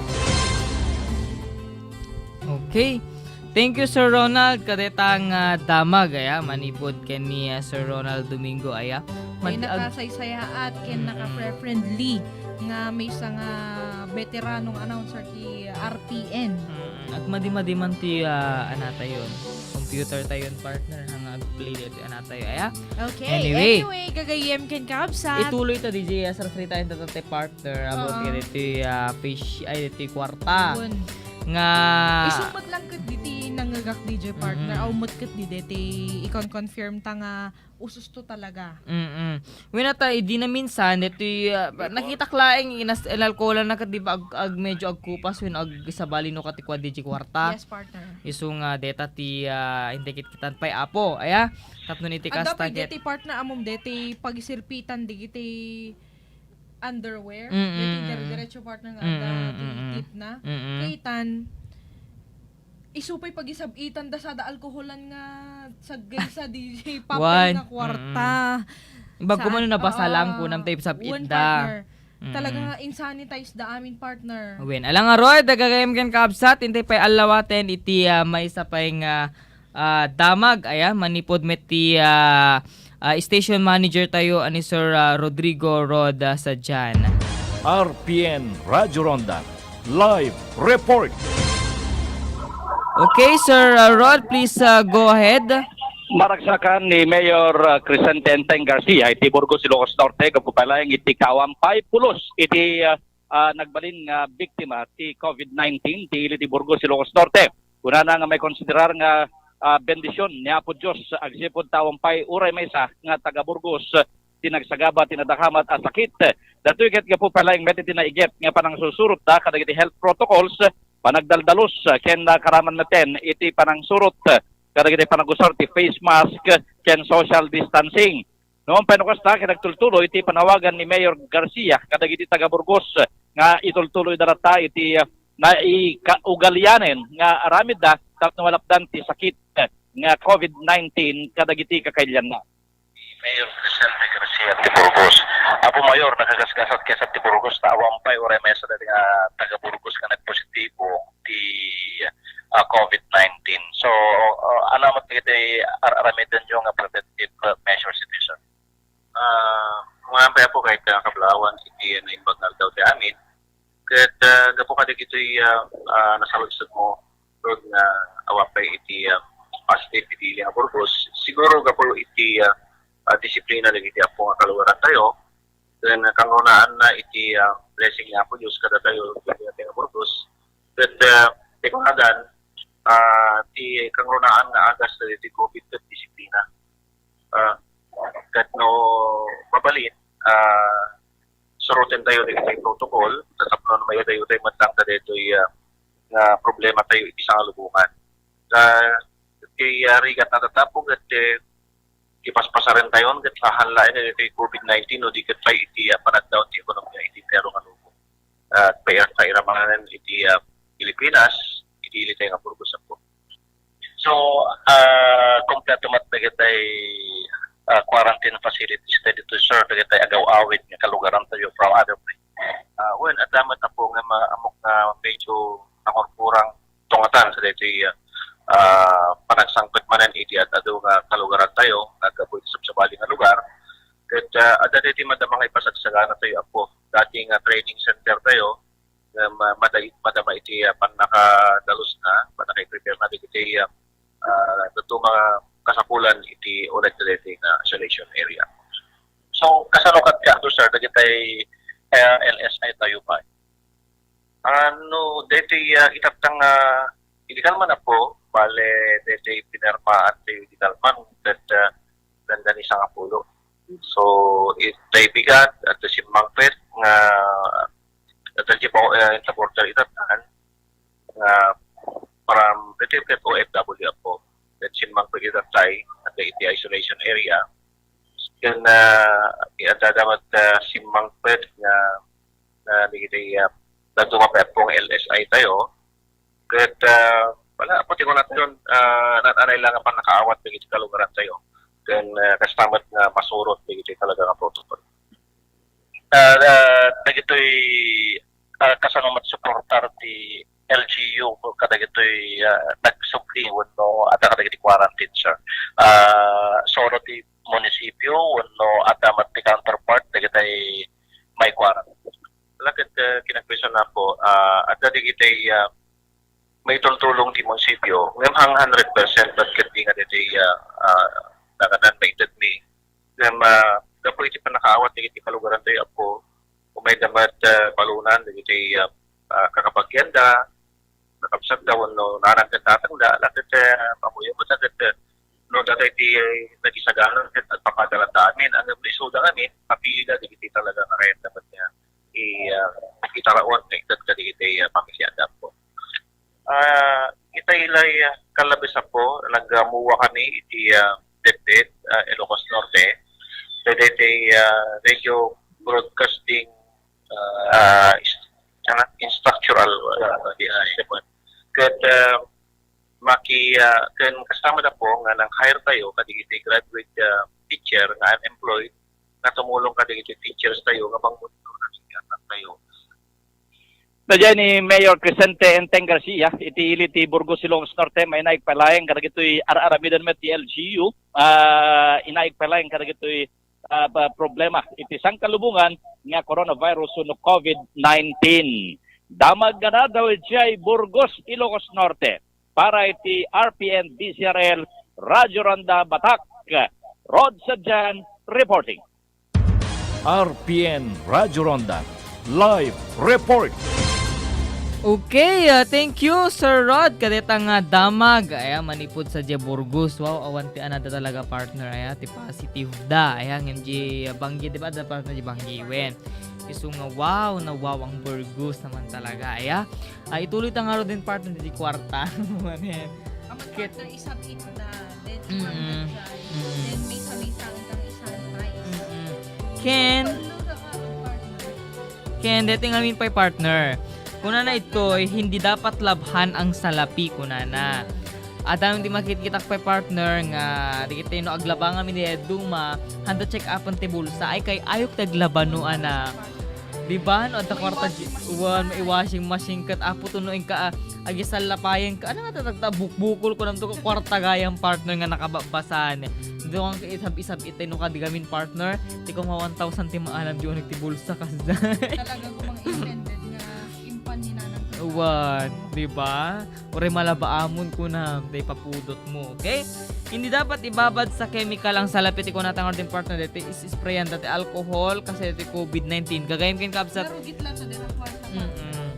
Okay. Thank you, Sir Ronald. Kadeta nga damag, aya, manipud ken ni, ah, Sir Ronald Domingo, aya. Kay Mad-, ag- nakasaysayaat ken Mm. naka-friendly nga maysa nga veteranong announcer ti R P N. Mm, agmadi-madi man ti, ah, anatayon. Computer tayon, partner, nga ag-play ditoy anatayo, aya. Okay, Anyway. anyway, gagayyem ken kabsat. Ituloy ta, D J, ah, sarsaritaen ta ti partner, about Oo. iti, ah, fish, ay, iti kwarta. Yun. Nga Isu met lang ket diti nangngegak, D J, partner. Mm. Aw met ket didi ti ikon-confirm ta nga ususto talaga. Mm-mm. Wen, ata, idi naminsan, ditoy, ah, Report. nakitak laeng inas-, inalkoholan na ket di ba ag-, ag-, medyo agkupas wen agsabali no ket ti kua, D J, kwarta. Yes, partner. Isu nga deta ti, ah, hindi kitkitan pay, Apo. Aya, tapno iti Adda kasta pay ket deti, partner, amom deti pagisirpitan digiti underwear, Mm-mm. deti dire-diretso, partner, nga Mm-mm, adda ti mm-mm. tip na. Mm-mm. Kaitan, isu pay pagisab-itan da sada alkoholan nga saggaysa di papel Wan. nga kwarta. Mm-mm. Bag-o man Saan? nabasa Oo. lang, kunam ta ipsab-it Wan, da. partner. Mm-mm. Talaga nga insanitize da amin, partner. Wen, ala ngarud, gagayyem ken kabsat, intay pay allawaten iti, ah, maysa pay nga ah, damag, aya, manipud met ti, ah, ah, station manager tayo, a ni Sir, ah, Rodrigo Rod, ah, Sadian. R P N Radyo Ronda, live report. Okay, Sir, ah, Rod, please, ah, go ahead. Maragsakan ni Mayor, ah, Crescente Enteng Garcia iti Burgos, Ilocos Norte, gapu pay laeng iti kaawan pay pulos iti, ah, ah, nagbalin nga biktima ti COVID nineteen ti ili ti Burgos, Ilocos Norte. Kunana nga maikonsiderar nga, ah, bendision ni Apo Dios agsipud ta awan pay uray maysa nga taga-Burgos ti nagsagaba ti nadakamat a sakit. Datoy ket gapu pay laeng met iti naiget nga panangsursurotda kadagiti health protocols, panagdaldalos, ken nakaraman metten iti panangsurot kadagiti panagusar ti face mask ken social distancing. Numan pay no kasta, ket agtultuloy ti panawagan ni Mayor Garcia kadagiti taga-Burgos nga itultuloyda latta iti, ah, naikaugalianen nga aramidda tapno malapdan ti sakit nga COVID nineteen kadagiti kakailianna. Mayor Crescente Garcia ti Burgos. Apo Mayor, nakagasgasat kaysa ti Burgos ta awan pay uray maysa dayta nga taga-Burgos nga nagpositibo ti, ah, COVID nineteen. So, ah, ania met dagiti ar-aramidenyo nga preventive, ah, measures iti, sir? Ah, awan pay, Apo, ket, ah, kablawan iti naimbag nga aldaw ti amin. Ket, ah, gapu kadagitoy, ah, ah, nasaludsodmo, Rod, nga awan pay iti, ah, positive iti ili nga Burgos. Siguro gapu iti, ah, ah, disiplina dagiti Apo nga kalugarantayo. Ken kangrunaan na iti, ah, blessing ni Apo Dios kadatayo, kadatayo nga Burgos. Ket, ah, ti kunagan, ah, ti kangrunaan nga agas dagiti COVID ket disiplina. Ah, ket no mabalin, ah, surotentayo dagiti protocol, tapno mayadayotayo met laeng daytoy, ah, nga problematayo iti sangalubongan. Ah, kay, ah, rigat na tatapo, ket, eh, ipaspasarentayon, ket saan laeng iti COVID nineteen, no di ket pay iti, ah, panagdaon ti ekonomiya iti entero nga lubong. Ah, pay-, pairamanen iti, ah, Pilipinas, iti ilitayo nga Burgos, Apo. So, ah, kompleto met dagitay, ah, quarantine facilities tayo dito, sir, dagitay agaw-awid nga kalugarantayo from other places. Ah, well, adda met, Apo, nga ma-, ammok nga medyo nangurkurang tungatan sa daytoy, ah, panagsangpet manen iti ad-adu nga kalugarantayo, nga aggapu iti sabsabali nga lugar. Ket, ah, adda daytoy madama nga ipasagsaganatayo, Apo. Dati nga training center tayo, nga ma-, mada-, madama iti, ah, pannakadalus na, pannaka-prepare na dagiti, ah, ah, dadduma nga kasapulan iti uneg dagiti nga isolation area. So, kasano kadi, sir, dagiti, ah, L S I tayo pay? Ah, no, daytoy, ah, itattang, ah, illegal man, Apo, bale, daytoy pinirmaan ti illegal man, ket, ah, nanda ni sangapulo. So, itay bigat, at the simmangpet, nga, at the, ah, border itattan, nga, from, daytoy ket O F W, Apo, ket simmangpet itatay, at the, iti isolation area, ken, ah, adda met, ah, simmangpet nga, ah, dagiti, ah, dadduma pay, Apo, nga L S I tayo. Ket, ah, wala, Apo, ti kunatayo, ah, naan-anay lang a pannakaawat dagiti kalugaran tayo. Ken, ah, kasta met nga masurot dagiti talaga nga protocol. Ah, ah, dagitoy, ah, kasano met suportar ti L G U kadagitoy, ah, nagsubli wenno adda kadagiti quarantine, sir? Ah, solo ti munisipyo wenno adda met ti counterpart dagitay may quarantine? Wala ket, ah, kinakbison, Apo, ah, adda dagitay, ah, maitultulong ti munisipyo, ngem hang hundred percent met ketdi nga daytoy, ah, ah, nanganan maited mi. Ngem, ah, gapu iti pannakaawat dagiti kalugaran tayo, Apo, umayda met, ah, balunan dagiti, ah, ah, kakabagianda, kakabsatda wenno nanang ket tatangda, la ket, ah, mamuyo met la ket, ah, no daytoy ti nagisagana ket agpapadalanda amin, ngem isuda ngamin, mapiida dagiti talaga nga kayatda met nga i-, ah, itaraon nga itedda dagiti, ah, pamiliada, Apo. Ah, itay lay, ah, kalabes, Apo, nagmuwa kami iti, ah, DepEd, ah, Ilocos Norte. Daytoy, ah, Radio Broadcasting, ah, is-, ah, Instructural, ah, di, ah, siya po. Ket, ah, maki, ah, ken kasta met, Apo, nga nang-hire tayo kadagiti graduate, ah, teacher nga unemployed nga tumulong kadagiti teachers tayo nga mangmonitor kadagiti anak tayo. Daydiay ni Mayor Crescente Enteng Garcia, iti ili ti Burgos, Ilocos Norte, mainaig pay laeng kadagitoy ar-aramiden met ti L G U, ah, inaig pay laeng kadagitoy, ah, pa-, problema iti sangkalubongan nga coronavirus wenno COVID nineteen. Damag nga nadaw idiay Burgos, Ilocos Norte. Para iti R P N D Z R L Radyo Ronda Batak, Rod Sadian reporting. R P N Radyo Ronda Live Report. Okay, ah, thank you, Sir Rod. Kadeta nga damag, aya, manipud sadiay Burgos. Wow, awan ti anada talaga, partner, aya, ti positive da. Aya, ngem di banggi, di ba, da partner di banggi, wen. Isu nga, wow, na wow ang Burgos naman talaga, aya. Ah, ituloy ta ngaruden, partner, ti kwarta. Manen. Amat Ket- partner, isab-it na. Then, Mm-mm. Mm-mm. Then, may samisang kang isanitize. Mm-mm. Ken, Ano ka, partner? Ken, deti ngamin pay, partner. Kunana itoy, hindi dapat labhan ang salapi, kunana. Adda ti makitkitak pay, partner, nga dagiti no aglaba ngamin di duma, handa check-upen ti bulsa. Ay, kay ayok ti aglaba no, ana. Di ba? No, adda May kwarta washing di-, machine wan, may pa. Washing machine ket, apo, to no inka, ah, agisallapayen ka. Ano nga tatagta? Bukbukol ko namto ka kwarta gayam, partner, nga nakababbasan. Dito kang isab-isab itay no kadi gamin, partner. Ti kuma one thousand ti maalam di unik ti bulsa kasda. Talaga ko mga intended nga impan ni nanang. Wan, di ba? Uray malaba amon kuna, tay papudot mo, okay? Hindi dapat ibabad sa chemical ang salapi ti kunata nga din, partner, deti is-sprayan dati alcohol kasi dati COVID nineteen. Gagayem ken kabsat. Narugit lang sa dira kwarta. Mm-mm.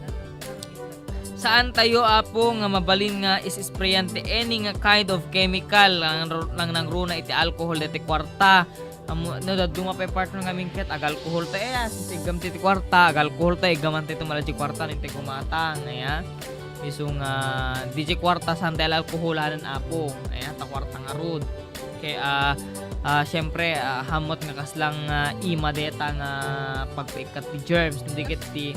Saan tayo, apo, nga mabalin nga is-sprayan ti any nga kind of chemical ang, ang nangruna iti alcohol dati kwarta? Ammo, no, dadduma pay, partner, ngamin ket agalkohol ta, eh, ah, sinta iggam ti, ti kwarta, agalkohol ta, iggaman ti tumala ti kwarta, no, inta kumatang, aya. Isu nga, di ti kwarta, saan ti alalkoholanan, apo, aya, ta kwarta ngarud. Kay, ah, ah, siyempre, ah, hammot nga kaslang, ah, ima deta nga pagpaikkat ti germs, no, di ket ti,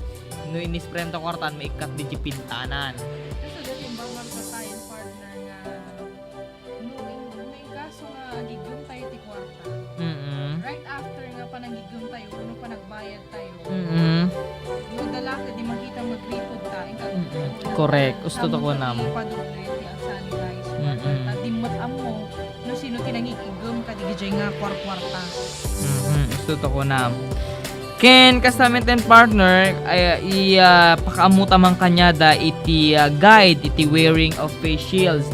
no, inisprayan ta kwarta, maikkat di ti pintanan. Kasi dati yung bawal sa tayo, partner, nga No, in, no in kaso nga agiggem tayo ti kwarta. Mm-mm. Right after nga panangiggem tayo, wenno panagbayad tayo. Mm-mm. No, dala ka, di makita magripod ta, inka, Mm-mm. Correct. Usto to ko nam. Ipaduloy ti ag-sanitize. Mm-mm. Ta, di met ammo no sino ti nangigiggem kadi gidiay nga kwarkwarta. Mm-mm. Usto to ko nam. Ken kasta met ten, partner, ay, i, ah, pakaammo ta man kaniada iti, ah, guide iti wearing of face shields.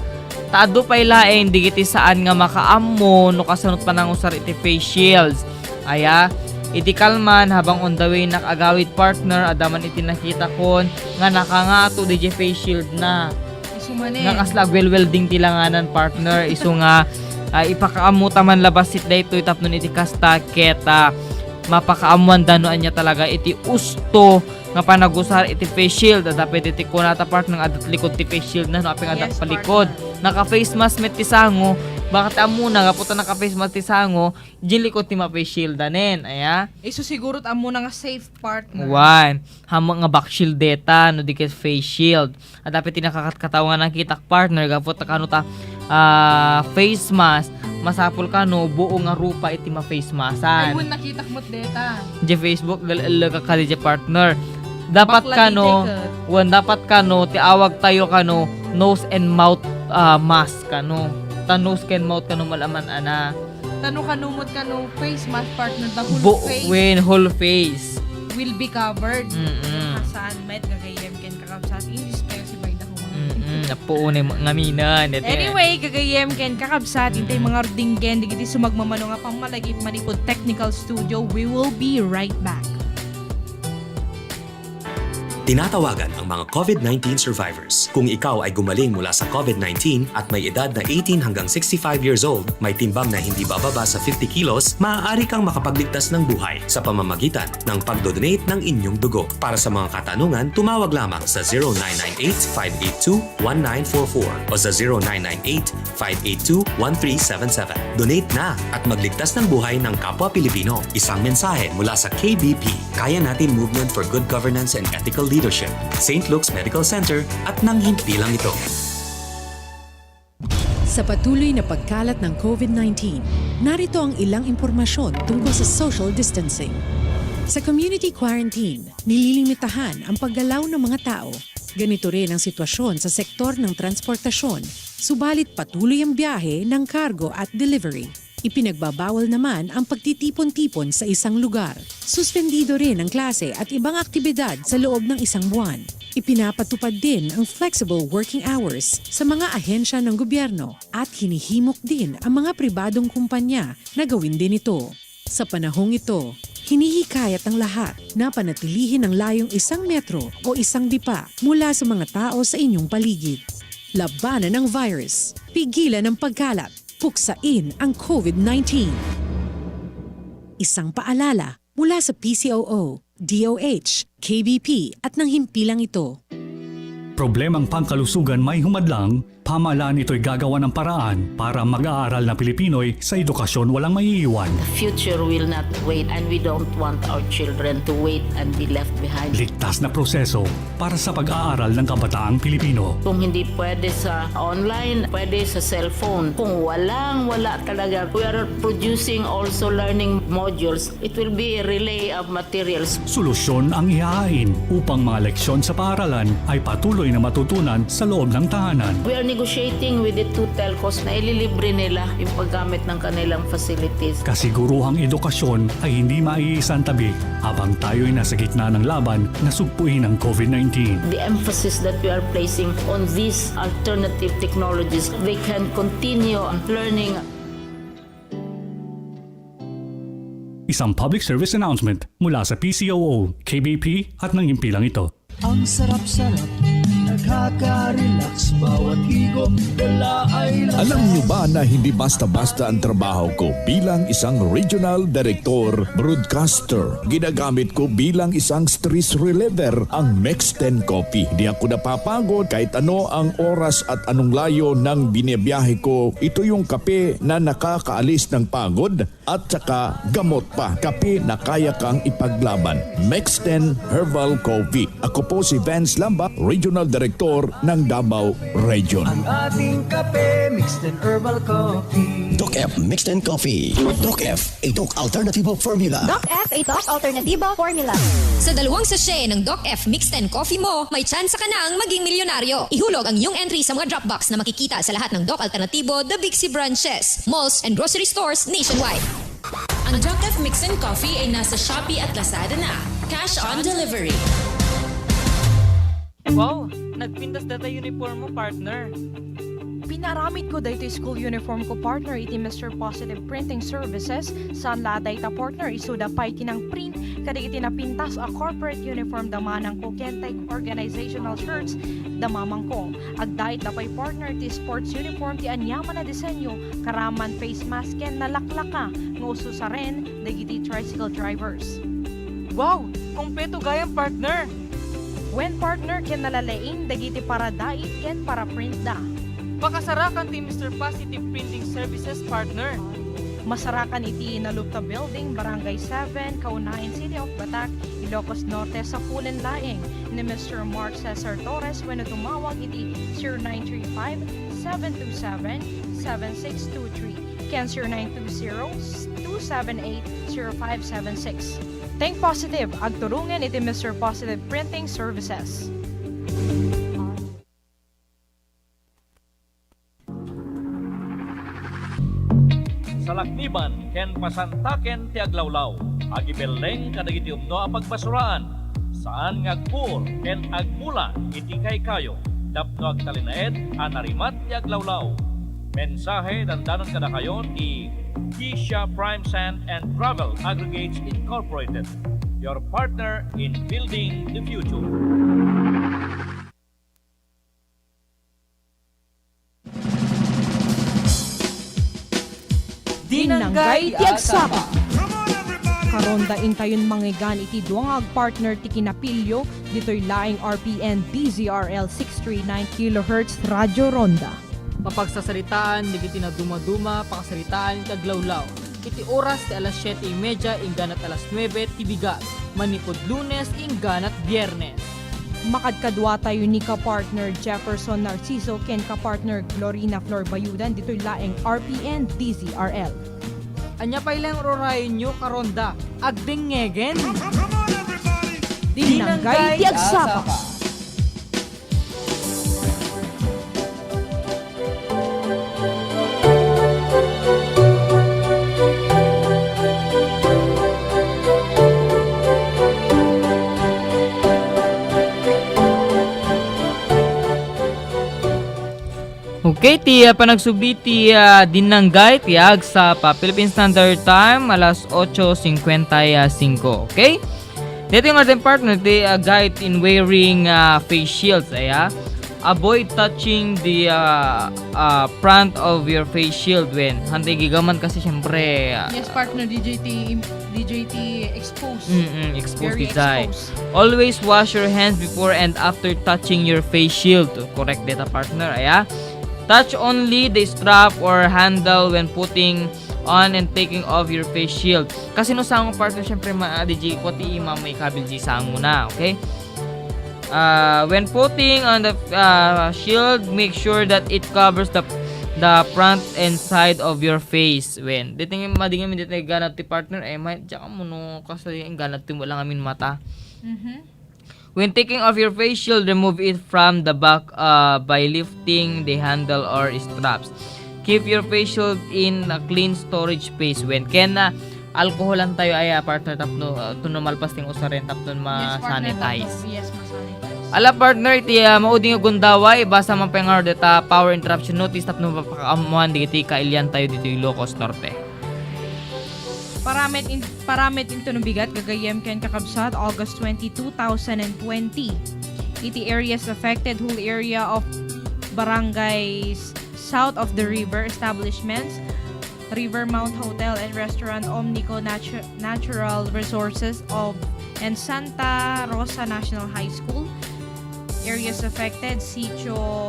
Ta adu pay laeng dagiti saan nga makaammo no kasano ti panangusar iti face shields. Aya, iti kalman, habang on the way nak agawid, partner, adda man iti nakitakon nga nakangato diay face shield na. Isu manen. Nga kasla agwelwelding ti langanan, partner. Isu nga, ah, ipakaammo ta man labasit daytoy tapno iti kasta ket, ah, mapakaammoanda no ania talaga iti usto nga panagusar iti face shield. Adda pay dagiti kunata, partner, nga adda ti likod ti face shield na, no, apay nga adda Yes, palikod. Partner. Naka-face mask met ti sango. Baka ti ammona, gapu ta naka-face mask ti sango, diay likod ti ma-face shield-anen. Aya? Isu siguro ti ammona nga safe, partner. Wen, hamak nga back shield deta, no di ket face shield. Adda pay ti nakakatkataw nga nakitak, partner, gapu ta kano ta, ah, face mask, masapul kano buo nga rupa iti ma-face maskan. Ay, wen, nakitak met deta. Diay Facebook, gal-, ellek ka kadi diay, partner. Dapat Bakla kano, ti ticket. Wen, dapat kano, ti awagtayo kano, nose and mouth, ah, mask kano. Ta nose ken mouth kano malaman ana. Ta no kano met kano face mask, partner, the whole Bu-, face wen, whole face. Will be covered. Mm-mm. Saan met, gagayyem ken kakabsat. English kayo si Baida ko, mga Mm-mm. Napuunay mo-, ngaminen, dete. Anyway, gagayyem ken kakabsat, intay Mm-mm. Mga rudinggen, digiti sumagmamano nga pammalagip manipud technical studio. We will be right back. Tinatawagan ang mga COVID nineteen survivors. Kung ikaw ay gumaling mula sa COVID nineteen at may edad na eighteen hanggang sixty-five years old, may timbang na hindi bababa sa fifty kilos, maaari kang makapagligtas ng buhay sa pamamagitan ng pagdodonate ng inyong dugo. Para sa mga katanungan, tumawag lamang sa zero nine nine eight, five eight two, one nine four four o sa zero nine nine eight, five eight two, one three seven seven. Donate na at magligtas ng buhay ng kapwa Pilipino. Isang mensahe mula sa K B P, Kaya Natin Movement for Good Governance and Ethical Leadership, Saint Luke's Medical Center at ng himpilang ito. Sa patuloy na pagkalat ng COVID nineteen, narito ang ilang impormasyon tungkol sa social distancing. Sa community quarantine, nililimitahan ang paggalaw ng mga tao. Ganito rin ang sitwasyon sa sektor ng transportasyon, subalit patuloy ang biyahe ng cargo at delivery. Ipinagbabawal naman ang pagtitipon-tipon sa isang lugar. Suspendido rin ang klase at ibang aktibidad sa loob ng isang buwan. Ipinapatupad din ang flexible working hours sa mga ahensya ng gobyerno at hinihimok din ang mga pribadong kumpanya na gawin din ito. Sa panahong ito, hinihikayat ang lahat na panatilihin ang layong isang metro o isang dipa mula sa mga tao sa inyong paligid. Labanan ang virus. Pigilan ang pagkalat. Puksain ang COVID nineteen. Isang paalala mula sa P C O O, D O H, K B P at ng himpilang ito. Problemang pangkalusugan may humadlang, pamahalaan ito'y gagawa ng paraan para mag-aaral na Pilipino'y sa edukasyon walang maiiwan. The future will not wait and we don't want our children to wait and be left behind. Ligtas na proseso para sa pag-aaral ng kabataang Pilipino. Kung hindi pwede sa online, pwede sa cellphone. Kung walang-wala talaga, we are producing also learning modules. It will be a relay of materials. Solusyon ang ihahain upang mga leksyon sa paaralan ay patuloy na matutunan sa loob ng tahanan. We are negotiating with the two telcos na ililibre nila yung paggamit ng kanilang facilities. Kasiguruhang edukasyon ay hindi maiisantabi habang tayo'y nasa gitna ng laban na sugpuin ang COVID nineteen. The emphasis that we are placing on these alternative technologies, they can continue learning. Isang public service announcement mula sa P C O O, K B P at ng himpilang ito. Ang sarap-sarap, nakaka-relax, bawat higop, dala ay lasa. Alam nyo ba na hindi basta-basta ang trabaho ko bilang isang regional director, broadcaster? Ginagamit ko bilang isang stress reliever ang Mix ten Coffee. Di ako napapagod kahit ano ang oras at anong layo ng binibiyahe ko. Ito yung kape na nakakaalis ng pagod at saka gamot pa. Kape na kaya kang ipaglaban. Mix ten Herbal Coffee. Ako po si Vince Lamba, Regional Director ng Davao Region. Ang ating kape, Mix ten Herbal Coffee. Doc F Mix ten Coffee. Doc F, a Doc Alternativo Formula. Doc F, a Doc Alternativo Formula. Sa dalawang sachet ng Doc F Mix ten Coffee mo, may tsansa ka nang maging milyonaryo. Ihulog ang iyong entry sa mga drop box na makikita sa lahat ng Doc Alternativo, The Big C branches, malls, and grocery stores nationwide. Ang Doc F Mix and Coffee ay nasa Shopee at Lazada na. Cash on delivery. Wow! Nagpintas data uniform mo, partner. Pinaaramidko daytoy school uniformko, partner, iti Mister Positive Printing Services. Saan la a dayta, partner, isuda pay ti nangprint kadagiti napintas a corporate uniform da manangko ken tay organizational shirts da mamangko. Agdaitda pay, partner, ti sports uniform ti aniaman a disenyo, karaman face mask ken nalaklaka nga ususaren dagiti tricycle drivers. Wow! Kompleto gayam, partner! Wen, partner, ken nalalaing dagiti paradait ken paraprintda. Pakasarakan ti Mister Positive Printing Services, partner. Masarakan iti Nalupta Building, Barangay seven, Kaunaen, City of Batac, Ilocos Norte, sapulen laeng ni Mister Mark Cesar Torres wenno tumawag iti zero nine three five, seven two seven, seven six two three ken zero nine two zero, two seven eight, zero five seven six. Think positive, agturungen iti Mister Positive Printing Services. Salakniban ken pasantaken ti aglawlaw, agibelleng kadagiti umno a pagbasuraan, saan nga agbuor ken agmula iti kaykayo tapno agtalinaed a narimat ti aglawlaw. Mensahe dandanon kadakayo ti Kisha Prime Sand and Gravel Aggregates Incorporated, your partner in building the future. Dinanggay ti agsapa. Karon da intayon mangngegan iti dua nga agpartner ti kinapilio ditoy laeng R P N D Z R L six three nine kilohertz Radio Ronda. Mapagsasaritaan dagiti nadumaduma, pakasaritaan ti aglawlaw. Iti oras ti alas siete y media ingganat alas nuebe ti bigat, manipud Lunes ingganat Biernes. Makadkaduatayo ni kapartner Jefferson Narciso ken kapartner Glorina Flor Bayudan ditoy laeng R P N D Z R L. Ania pay laeng urayonyo, karonda? Agdengngegen! Dinanggay ti agsapa! Okay, ti, ah, panagsubli ti, ah, dinanggay ti agsapa, Philippine Standard Time, alas ocho cincuenta y cinco. Okay? Daytoy nga atin, partner, ti, ah, guide in wearing, ah, face shields, aya. Avoid touching the, ah, ah, front of your face shield when hantay gigaman kasi, syempre, ah, Yes, partner, D J T, im-, D J T exposed. Mm-mm, exposed. Very exposed. Always wash your hands before and after touching your face shield. Correct data, partner, aya. Touch only the strap or handle when putting on and taking off your face shield. Kasi no sango, partner, syempre, ma-, ah, D J ko ti ima may kabil di sango na, okay? Ah, when putting on the, ah, shield, make sure that it covers the, the front and side of your face. When, di tingin, madingin, di tingin ganat ti partner, eh, may, tsaka mo, no, kasi yung ganat ti wala ngamin mata. Mhm. When taking off your face shield, remove it from the back, uh, by lifting the handle or straps. Keep your face shield in a clean storage space when ken, uh, alcoholan tayo ay, uh, partner tapno, uh, tuno malpas ting usaren tapno Yes, partner, ma-sanitize. Tapno, yes, ma-sanitize. Ala, partner, iti, uh, maudi nga gundaway, basta man pay nga deta power interruption notice tapno mapakaammoan digiti kailian tayo ditoy Ilocos Norte. Paramet in-, paramet inton bigat, gagayyem ken kakabsat, August twenty, two thousand and twenty. Iti areas affected, whole area of barangays south of the river, establishments, River Mount Hotel and Restaurant, Omnico Natu-, Natural Resources of, and Santa Rosa National High School. Areas affected, Sitio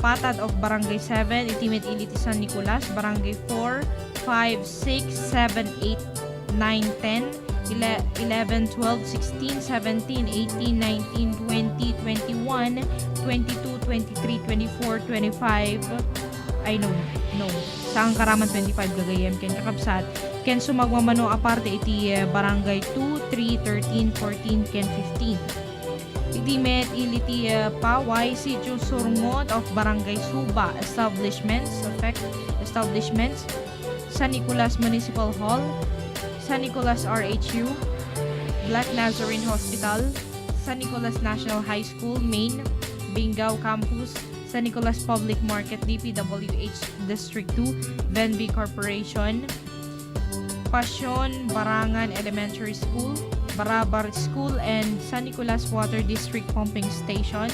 Patad of Barangay seven, iti met ili ti San Nicolas, Barangay four, five, six, seven, eight, nine, ten, ele-, eleven, twelve, sixteen, seventeen, eighteen, nineteen, twenty, twenty-one, twenty-two, twenty-three, twenty-four, twenty-five, ay, no, no. Saan karaman twenty-five gagayyem ken kakabsat, ken sumagmamano a parte iti, eh, Barangay two, three, thirteen, fourteen, ken fifteen. Iti met ili ti, eh, Paway, Sitio Surngot of Barangay Suba, establishments, affect establishments, San Nicolas Municipal Hall, San Nicolas R H U, Black Nazarene Hospital, San Nicolas National High School, main, Binggao Campus, San Nicolas Public Market, D P W H District two, Venvy Corporation, Pasion Barangan Elementary School, Barabar School, and San Nicolas Water District Pumping Station.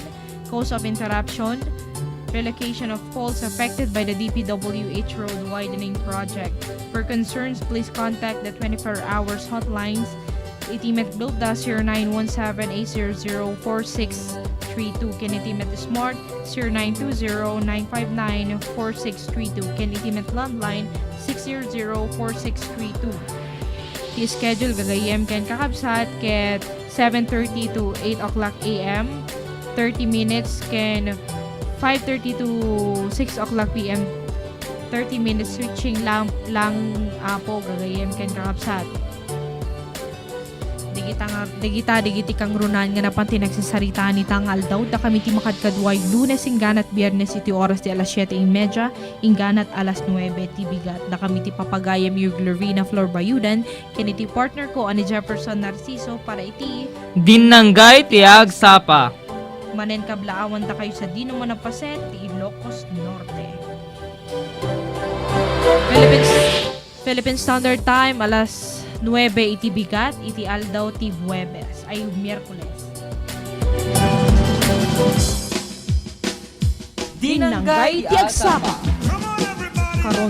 Cause of interruption, relocation of poles affected by the D P W H road widening project. For concerns, please contact the twenty-four hours hotlines. Iti met Globe da zero nine one seven eight zero zero four six three two. Ken iti met Smart zero nine two zero nine five nine four six three two. Ken iti met Landline six zero zero four six three two. Ti schedule gagayyem ken kakabsat ket seven thirty to eight o'clock A M, thirty minutes, ken five thirty to six o'clock P M, thirty minutes switching lang, lang, apo, gagayyem ken kakabsat. Dagita nga, dagita, dagiti kangrunaan nga napan ti nagsasarita ita nga aldaw, dakami ti makadkaduay Lunes ingganat Biernes iti oras ti alas siete y media, ingganat alas nuebe ti bigat. Dakami ti papagayam, Yurglerina Flor Bayudan, ken iti partner ko a ni Jefferson Narciso para iti Dinnanggay ti Agsapa. Manen kablaawan dakayo sadino man a paset ti Ilocos Norte. Philippines, Philippine Standard Time, alas nuebe iti bigat, iti aldaw ti Huwebes, ay, Miyerkules. Dinnanggay ti Agsapa. Karon